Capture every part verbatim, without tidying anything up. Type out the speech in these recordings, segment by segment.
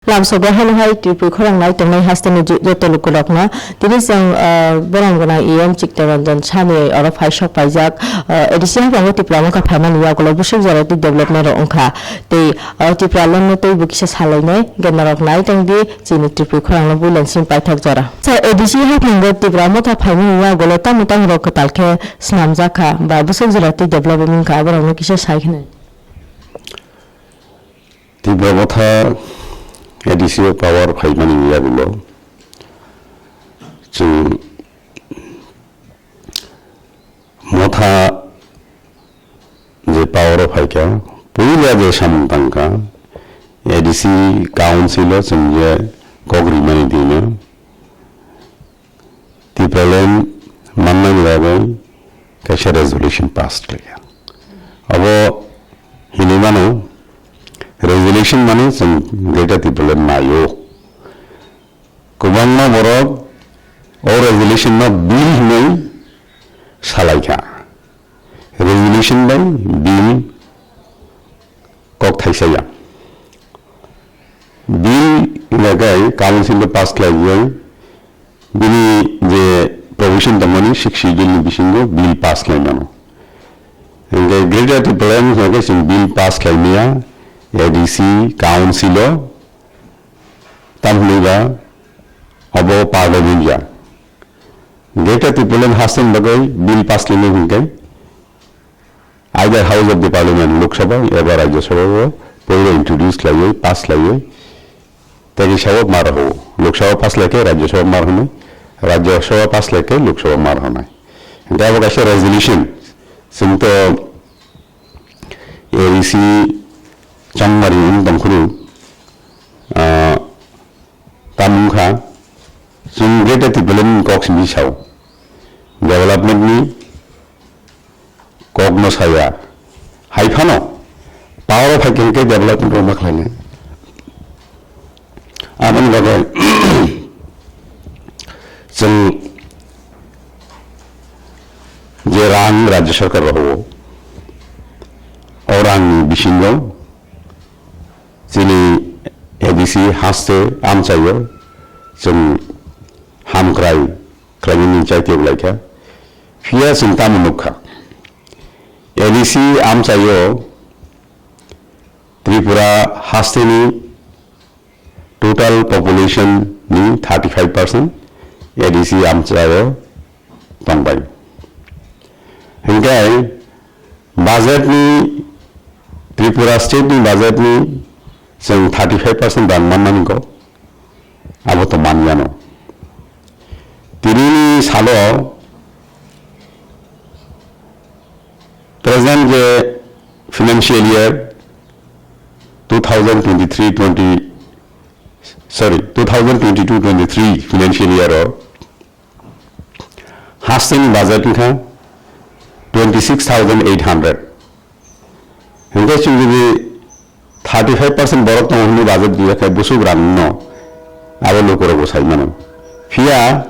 Lamsogo hano hai twipui khorang nai tongnai hasteni jo-, joto lukurokno tini chwng, ah, borom gwnang E M Chittaranjan Sani oro phai sok paijak, ah, A D C haphango Tipra Motha phaimani yagulo bwswk jora twi development rok wngkha tei, ah, Tipraland no teibo kisa salainai genarok nai tongdi chini twipui khorangno builansing paithak jora. Sir, A D C haphango Tipra Motha phaimani yagulo tamo tamo rok kwtal khe swnamjak kha ba bwswk jora twi development wngkha aborokno kisa sai khna. Tipra Motha A D C o power phaimani yagulo chwng Motha je power o phaikha, puila je samung tangkha, A D C council o chwng je kok rimani dino, Tipraland mannani bagwi kaisa resolution pass khlaiya. Abo hinwi mano, resolution mane chwng Greater Tipraland naio. Kwbangma borok o resolution no bill hinwi salaikha. Resolution bai bill kok thaisa ya. Bill hingkha khe council o pass khlaijak, bini je provision tongmani sixth schedule ni bisingo bill pass khlai mano. Hingkhe Greater Tipraland hingkha khe chwng bill pass khlai maya, A D C council o, tamhinwi ba abo parliament ya. Greater Tipraland hasteni bagwi bill pass khlainai hingkhe either House of the Parliament, Lok Sabha eba Rajya Sabha o poila introduce khlaiwi, pass khlaiwi, tei kisa o mar ho. Lok Sabha pass khlai khe Rajya Sabha mar hwnwi, Rajya Sabha pass khlai khe Lok Sabha mar hwnwi. Hingkhe abo kaisa resolution. Chwng to A D C chongmari wng tongphuru, ah, Tamo wngkha, chwng Greater Tipraland ni kok simi sao. Development ni kok no saya. Hai phano, power o phai khe development rok ma khlainai. Aboni bagwi, chwng je rang Rajya Sarkar rogo, o rang ni bisingo, chini A D C haste amchaio chwng hamkrai khlainani chaitiyok laikha. Phiya chwng tamo nukha? A D C amchaio Tripura hasteni total population ni thirty five percent A D C amchaio tongbai. Hinkhe budget ni, Tripura state ni budget ni chwng thirty five percent rang manmani kok, abo to manyano. Tini ni salo present je financial year two thousand twenty-three twenty, sorry, two thousand twenty-two twenty-three financial year o hasteni budget wngkha twenty six thousand eight hundred. Hinkhe chwng jodi thirty five percent borok tongo hwnwi budget diya khe bwswk rang no abo lukurokbo sai mano. Phiya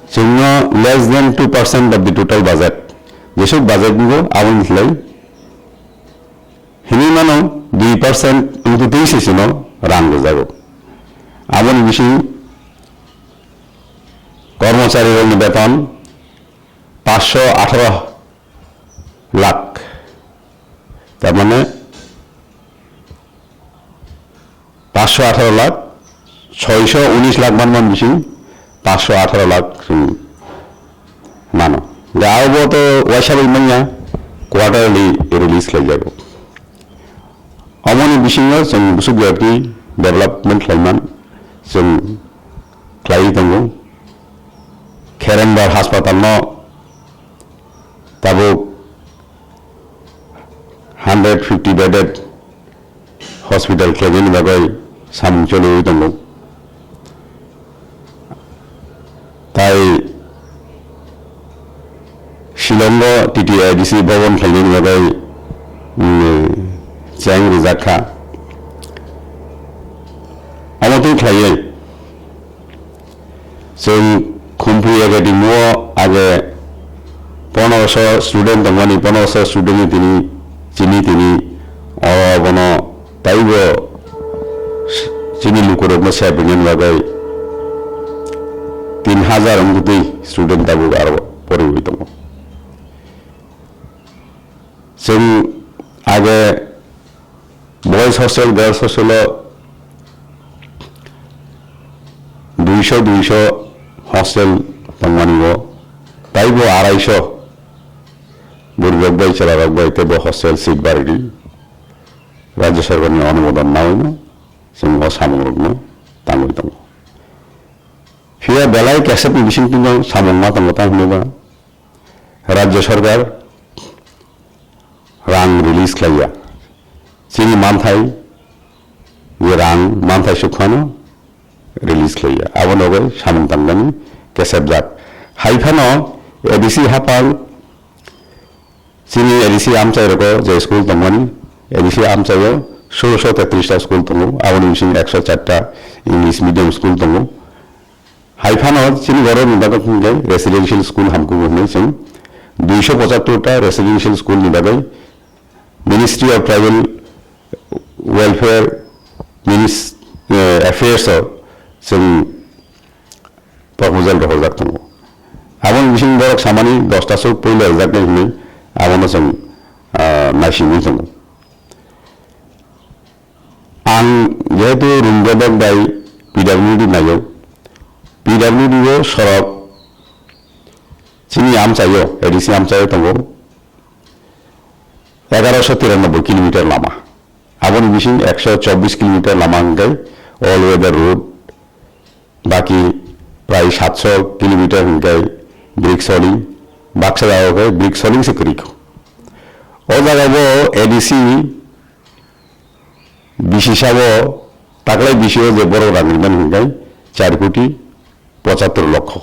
chwngno less than two percent of the total budget, jesuk budget wngkho aboni slai hinwi mano dui percent wngtwi twi se chwngno rang rwjago. Aboni bising kormochari rokni beton paanch sho atharo lakh, tar mane paanch sho atharo lakh, choi sho unis lakh manman bising paanch sho atharo lakh chwng mano. Da abo to waisa bai manya, quarterly release khlai jago. Omoni bisingo chwng bwswk jatwi development khlaiman chwng khlaiwi tongo. Kherengbar hospital no tabuk hundred fifty bedded hospital khlainani bagwi samung choliwi tongo. Tai Shillongo T T A D C bhaban khlainani bagwi, mm, cheng rijak kha. Amo twi khlaiwi chwng Khumpui Academy o age pondroso student tongmani, pondroso student ni tini, chini tini oro bono taibo Chini lukurokno sep rwna bagwi tin hajar wngwi student tabuk aro poriwi tongo. Chwng age boys hostel, girls hostel o duiso, duiso hostel tongmani o, taibo araiso bwrwirok bai chwlarok bai teibo hostel seat barwi di. Rajya Sarkarni onumodon naui no chwng o samungrokno tangwi tongo. Phiya belai kesepni bisingtwi no samung ma tongo, tamo hwnwi ba Rajya Sarkar rang release khlaiya. Chini manthai, je rang manthai sukphano release khlaiya. Abono bai samung tangmani kesepjak. Hai phano A D C haphang, chini A D C amchai rogo je school tongmani, A D C amchaio sulosho tetris ta school tongo, aboni bising ekso char ta English medium school tongo. Hai phano chini borok ni bagwi hwnkhe residential school hamkuk hwnwi chwng duiso pochattor ta residential school ni bagwi Ministry of Tribal Welfare Minis-, eh, Affairs o chwng proposal rohorjak tongo. Aboni bising borok samani dosta sok puila rwjaknai hwnwi abono chwng, ah, naisingwi tongo. Ang jehetu Rungdodok bai P W D naio, P W D o sorok chini amchaio, A D C amchaio tongo egaroso tiranoboi kilometer lama. Aboni bising ekso chobbish kilometer lama hwnkhe all weather road, baki prai satso kilometer hwnkhe brick soling, baksa jagao khe brick soling se kwrwi kho. O jagao A D C bisi sabo taklai bisio je borok rang rimani hwnkhe char koti pochattor lokho.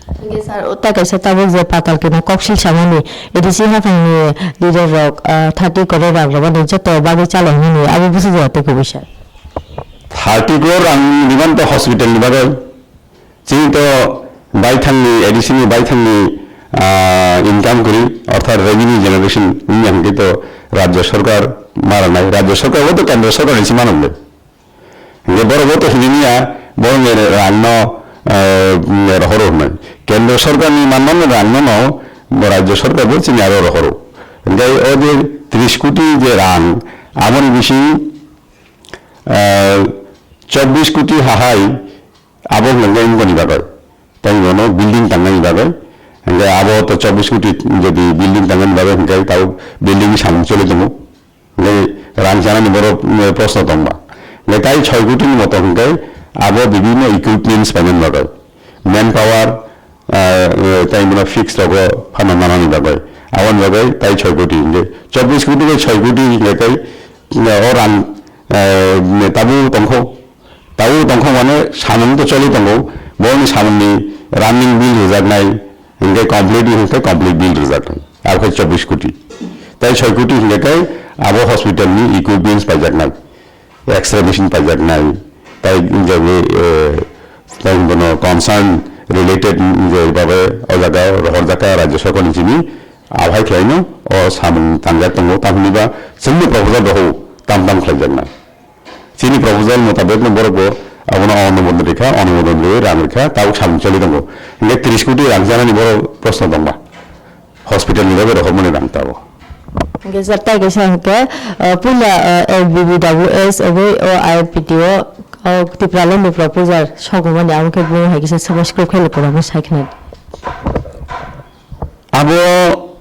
Hwnkhe sir, o ta kaisa tabuk je patal kena koksil samani A D C haphangni leader rok, ah, thirty crore rang rwmani joto bagwi chalo hwnwi abo busi jora tei kubui sir. Thirty crore rang riman to hospital ni bagwi. Chini to baithangni, A D C ni baithangni, ah, income kwrwi, orthat revenue generation wngya hwnkhe to Rajya Sarkar ma rwnai. Rajya Sarkar bo to Kendra Sarkar ni se ma rwnai. Hwnkhe borok bo to hinwi ya, borokni rang no, ah, rohoro hwnwi. Kendra Sarkar ni manmani rang no no, bo Rajya Sarkar bo chini aro rohoro. Hwnkhe o je tris koti je rang, aboni bising, ah, chobbish koti hahai, abo hwnwi wngmani bagwi. Tei bono building tangnani bagwi. Hwnkhe abo to chobbish koti jodi building tangnani bagwi hwnkhe tabuk building ni samung choli tongo. Hwnkhe rang chanani borok, mm, proshno tongba. Hwnkhe tai soi koti ni moto hwnkhe abo bibhinno equipments painani bagwi. Manpower, ah, eh, tai bono fix rogo phano nanani bagwi. Aboni bagwi tai soi koti hwnkhe chobbish koti bai soi koti hwnkhe tai, eh, o rang, eh, tabuk tongkho. Tabuk tongkho mane samung to choli tongo. Borokni samungni running bill rwjaknai, hwnkhe complete hwnkhe complete bill rwjaknai. Abo khe chobbish koti. Tai soi koti hwnkhe khe abo hospital ni equipments paijaknai. X-ray machine paijaknai. Tai jagwi, eh, tai bono concern related je babe o jaga rohorjakha Rajya Sarkar ni simi. Abo hai khlaino o samung tangjak tongo. Tamni ba chwngno proposal rohor tam tam khlaijaknai. Chini proposal motabek no borok bo abono onumodon rikha, onumodon rwi rang rikha, tabuk samung choli tongo. Hingke tris koti rang chanani borok proshno tongma. Hospital ni bagwi rohormani rang tabuk. Hingke sir, tai kaisa hingke, uh, puila, uh, L B B W S abo o I R P T o, uh, Tipraland ni proposal sogomani abo khe bo hai kisa subscribe khe lukurokno sai khna. Abo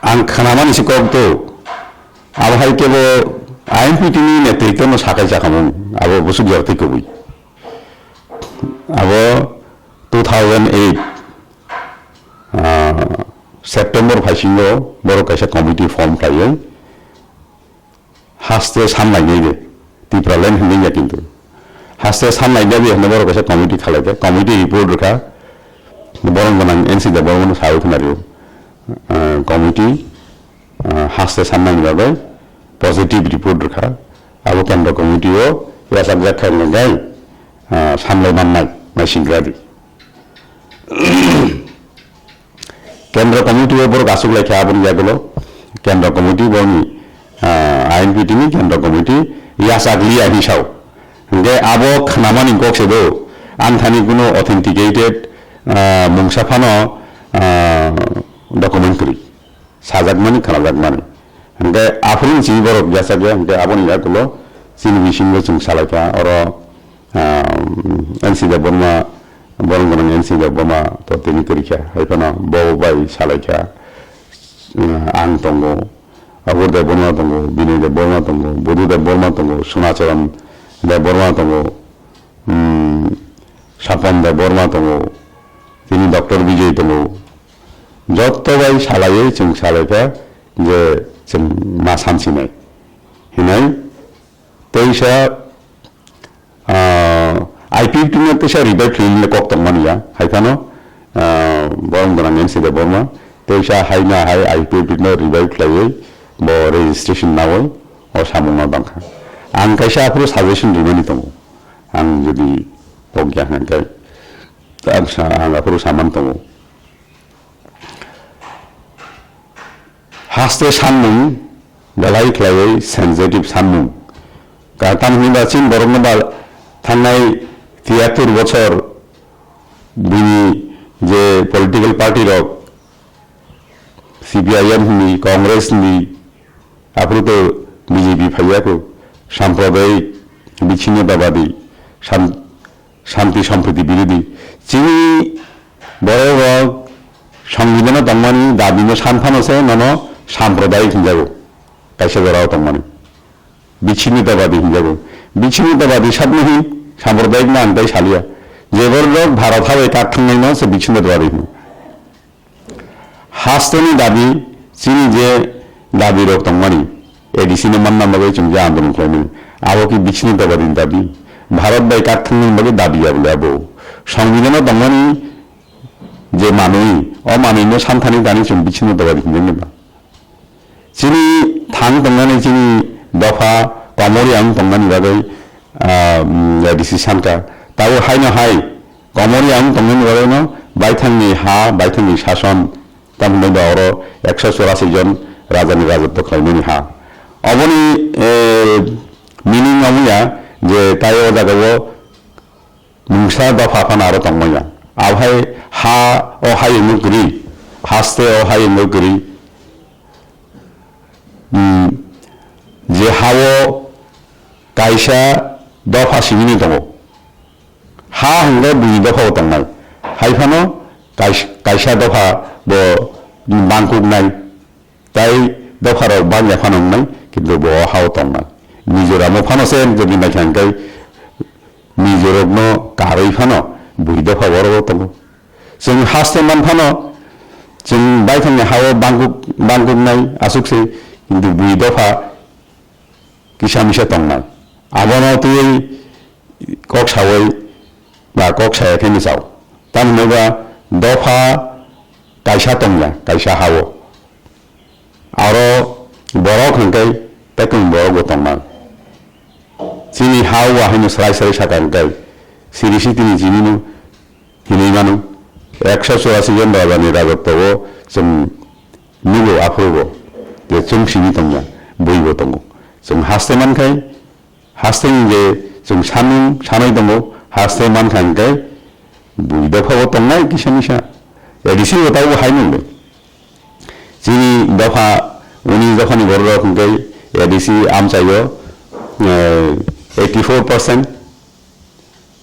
ang khnamani se kok do. Abo hai kebo I M P T ni netritwo no sakai chakamung abo bwswk jar twi kwbwi. Abo two thousand eight, ah, September phaisingo borok kaisa committee form khlaiwi haste samlainai de, Tipraland hinwi ya kintu. Haste samlainai de hinwi borok kaisa committee khalai de, committee report rwkha, borok gwnang N C Debbarma no sawi khna rio. Ah, committee, ah, haste samnani bagwi positive report rwkha. Abo kendra committee o yachakjak khe hwnwi gai, ah, samlai mannai, naisingradi. Kendra committee o borok aswk lai kha aboni yagulo. Kendra committee borokni, ah, I M P T ni kendra committee yachak liya hinwi sao. Hingke abo khnamani kok se do, ang thani kuno authenticated, ah, mungsa phano, ah, document kwrwi. Sajakmani, khnajakmani. Hingke aphuru chini borok yachak ya, hingke aboni yagulo chini bisingo chwng salaikha, oro, ah, N C Debbarma, borok gwnang N C Debbarma to tini kwrwikha, hai phano bo bai salaikha, ah, ang tongo, Agur Debbarma tongo, Binoy Debbarma tongo, Budu Debbarma tongo, Sunacharan Debbarma tongo, um, Sapan Debbarma tongo, tini Doctor Bijay tongo. Jotto bai salaiwi chwng salaikha je chwng ma sansinai hinai. Teisa, ah, I P F T no teisa revive khlai kok tongmani ya, hai phano, ah, borok gwnang N C Debbarma teisa hai na hai I P F T no revive khlaiwi bo registration nawi o samung no tangkha. Ang kaisa aphuru suggestion rimani tongo, ang jodi tongya hwnkhe, ang sa-, ang aphuru saman tongo. Haste sanmung belai khlaiwi sensitive sanmung. Ka-, tamo hwnba chini borokno ba thangnai tiyatwr bochor bini je political party rok, C P I M hwnwi, Congress hwnwi, aphuru to B J P phaiya kho, sampradayik bichinnotabadi, san-, Shanti Sampriti Birodhi. Chini borok rok Songbidan o tongmani dabi no san phano se nono sampradayik hinjago. Kaisa jora o tongmani. Bichinnotabadi hinjago. Bichinnotabadi satno hin sampradayik no ang tai salia. Je borok rok Bharat ha bai kak thangnai no se bichinnotabadi hino. Hasteni dabi, chini je dabi rok tongmani, A D C no manna bagwi chwng je andolon khlaimani, abo ki bichinnotabadi ni dabi? Bharat bai kak thangna bagwi dabi ya bole abo. Songbidan o tongmani je manwi, o manwi no santhani dani chwng bichinnotabadi hinwi ba. Chini thang tongnani chini dopha komori ang tongnani bagwi, ah, mm, A D C sanka. Tabo haino hai komori ang tongnani bagwi no baithangni ha, baithangni sason, tamni ba oro ekso churasi jon rajani rajotwo khlaimani ha. Oboni, eh, meaning omo ya je tai o jaga o mungsa dopha phano aro tongmanya. Abhai ha o hayungno kwrwi, haste o hayungno kwrwi, mm, je ha o kaisa dopha simini tongo. Ha hwnba bui dopha o tongnai. Hai phano kais-, kaisa dopha bo bangkuknai. Tai dopharok bangya phano wngnai, kintu bo o ha-o tongnai. Mizoram-o phano se jodi naikha hwnkhe Mizorokno karwi phano bui dopha borok-o tongo. Chwng haste man phano chwng baithangni ha-o bangkuk-, bangkuknai aswk se, kintu bui dopha kisa misa tongnai. Abono twiwi kok sawi ba kok saya khe mwchao. Tamni hwnba dopha kaisa tongya, kaisa ha-o. Aro borok hwnkhe tekung borok bo tongnai. Chini ha-o haino srai srai saka hwnkhe siri sitini chini no hinwi mano. Ekso churasi jon rajani rajotwo o chwng nugo aphuru bo je chwng simi tongya, bui bo tongo. Chwng haste mankhai, haste ni je chwng sanung sanai tongo, haste mankha hwnkhe bui dopha bo tongnai kisa misa. A D C bo taibo hai nung de. Chini dopha, uni dophani borok rok hwnkhe A D C amchaio, eh, eighty four percent.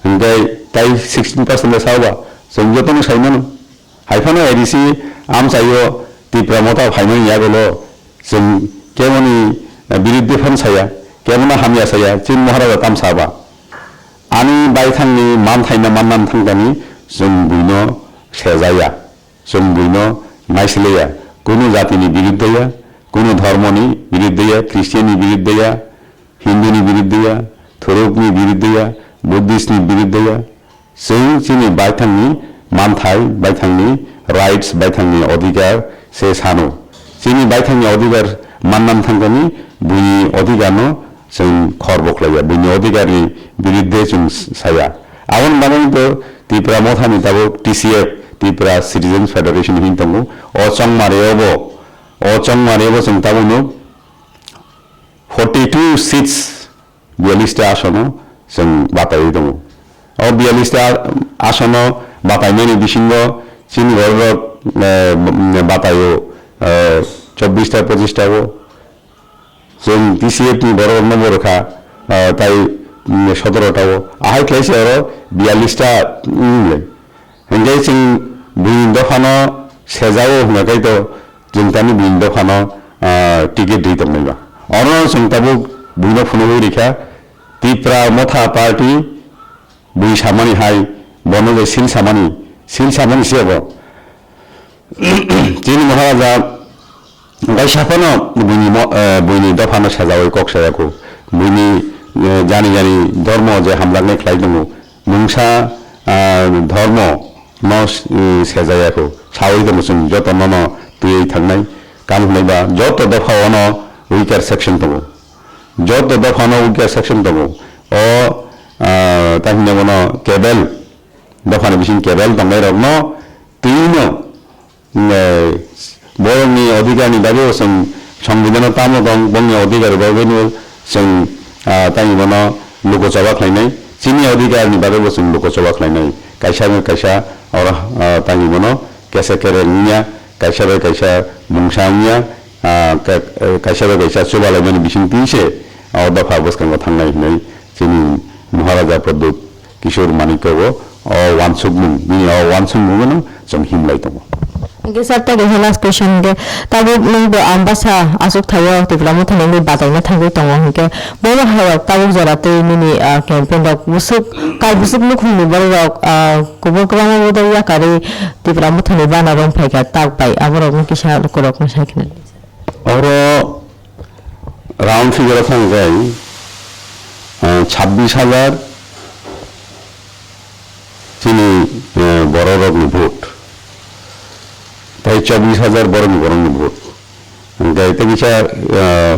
Hwnkhe tai sixteen percent le sao ba, chwng jotono sai mano. Hai phano A D C amchaio Tipra Motha phaimani yagulo chwng keboni, eh, biruddhe phano saya, kebono hamya saya, chini Maharaja tam sa ba. Ani baithangni manthaino manna thangkani chwng buino sejaya. Chwng buino naisleya, kunu jatini biruddhe ya, kunu dhormoni biruddhe ya, Christianni biruddhe ya, Hinduni biruddhe ya, Thurukni biruddhe ya, Buddhistni biruddhe ya. Chwng chini baithangni manthai, baithangni rights, baithangni odhikar se sano. Chini baithangni odhikar manna thangkani buini odhikarno chwng khor bo khlaiya, buini odhikarni biruddhe chwng saya. Aboni bagwi to Tipra Mothani tabuk T C F, Tipra Citizens Federation hin tongo. O chongmareo bo, o chongmareo bo chwng tabukno forty two seats, biyallis ta asono chwng bataiwi tongo. O biyallis ta asono bataimani bisingo chini bororok, eh, bataio, eh, chobbish ta pochishtao. Chwng T C F ni bororokno bo rwkha, ah, tai, mm, sotoro ta o. Ahai khlai se oro biyallis ta wng le. Hinkhe chwng buini dophano sejao hwnka khe to chwng tani buini dophano, ah, ticket rwi tongnai ba. Orono chwng tabuk buino phunugwi rikha Tipra Motha Party bui samani hai bono je sil samani, sil samani se bo. Chini Maharaja kaisa phano buini mo-, eh, buini dophano sejawi kok saya kho. Buini, eh, jani jani dhormo je hamjaknai khlai tongo. Mungsa, ah, dhormo no, eh, sejaya kho. Sawi tongo chwng joto nono twiwi thangnai. Kam hwnai ba joto dopha ono weaker section tongo. Joto dopha no weaker section tongo. O, ah, ta hwnwi bono kebel, dophani bising kebel tongnai rokno twino, eh, borokni odhikarni bagwi bo chwng songbidhano tamo tong, bongni odhikar bagwino chwng, ah, tani bono luko choba khlainai, chini odhikarni bagwi bo chwng luko choba khlainai, kaisa no kaisa oro, ah, tani bono kesa kereng wngya, kaisa bai kaisa mungsa wngya, ah, ka-, eh, kaisa bai kaisa chubalaimani bising twi se o dopha bwskango thangnai hinwi chini Maharaja Pradyut Kishore Manikya o, o wansukmung, bini o wansukmung no chwng himlai tongo. Hingke sir, tei kaisa last question hingke, tabuk nwng bo Ambasa aswk thaio Tipra Motha ni wngwi bataina thangwi tongo hingke, bono hai rok tabuk jora tei nini, ah, campaign rok bwswk, kal bwswk nukhung ni borok rok, ah, kubun kwbangma bodol yakarwi Tipra Motha ni bana rong phaikha tak bai, aborok no kisa lukurok no sai khna. Oro round figure o thang khe, ah, chabbish hajar chini, eh, borok rokni vote. Tai chabbish hajar borokni borokni vote. Hingke tei kisa, ah,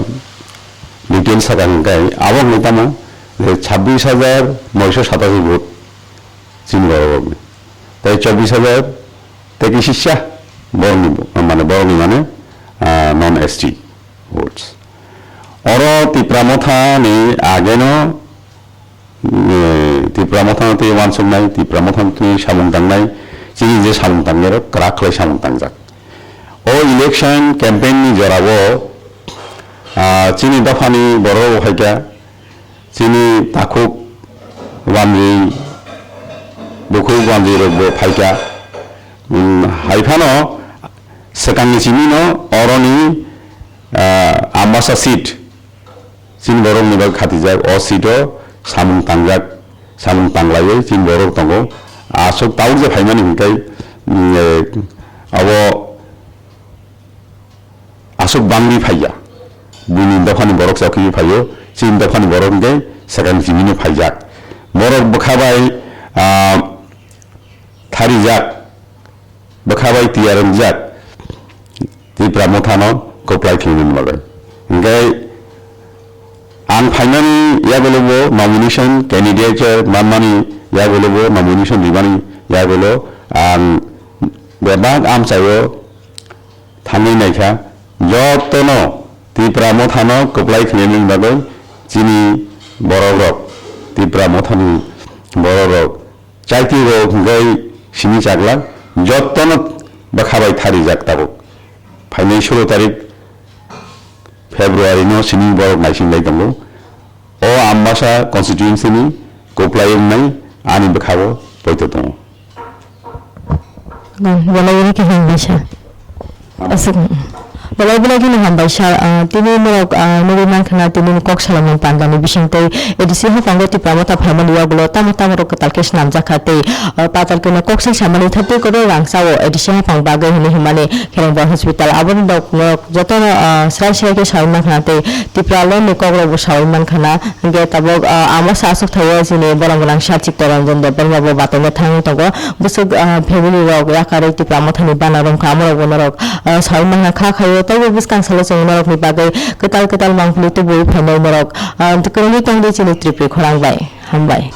detail saka hingke abo hwnwi tamo je chabbish hajar noisho satashi vote chini borok rokni. Tai chabbish hajar tei kisa borokni bo-, mane borokni mane, ah, non S T votes. Oro Tipra Motha ni ageno, eh, Tipra Motha no twi wansuknai, Tipra Motha no twi samung tangnai, chini je samung tangnai rok kwrak khlai samung tangjak. O election campaign ni jora o, ah, chini dopha ni borok rok hai kha, chini takhuk wanjwi, bukhuk wanjwi rok bo phai kha. Hmm, hai phano swkang ni simi no oro ni, ah, Ambasa seat chini borok ni bagwi khatijak, o seat o samung tangjak, samung tanglaiwi chini borok tongo. Aswk tabuk je phaimani hwnkhe, mm, eh, abo aswk bangwi phaiya. Buini dophani borok chokhiwi phaio, chini dophani borok hwnkhe swkang simi no phaijak. Borok bwkha bai, ah, tharijak, bwkha bai tiyar wngjak Tipra Mothano kwplai khlainani bagwi. Hwnkhe ang phainani yagulo bo nomination candidate manmani yagulo bo nomination rimani yagulo ang bebak amchaio thangwi naikha, jotono Tipra Mothano kwplai khlainani bagwi chini borok rok, Tipra Mothani borok rok, Chaiti rok hwnkhe simi chaklak, jotono bwkha bai tharijak tabuk. Phainai solo tarik February no simi borok naising lai tongo. O Ambasa constituency ni kwplai wngnai ani bwkha o poito tongo. Bolai bai khe hambai sa. Aswk. Bolai bolai kheno hambai sa, ah, tini norok, ah, nugwi mankha na tini ni kok salaimani pandani bisingtwi A D C haphango Tipra Motha phaimani yagulo tamo tamo rok kwtal khe swnamjakha tei, ah, patal keno kok sai samani thaptwi kwrwi rang chao A D C haphang bagwi hinwi himani Kherengbar hospital aboni rok norok jotono, ah, srai srai khe sawi mankha na tei Tipra loan ni kok rok bo sawi mankha na. Hingke tabuk, ah, Ambasa aswk thaio chini borok gwnang sir Chittaranjan Debbarma bo bathaino thangwi tongo. Bwswk, ah, family rok yakarwi Tipra Mothani bana romkha, amorok bo norok, ah, sawi mangna kha khaio. Teibo bwskang salo chwng norokni bagwi kwtal kwtal mangpili tubuwi phainai norok, ah, kwrwngwi tongdi chini Tripuri khorang bai. Hambai.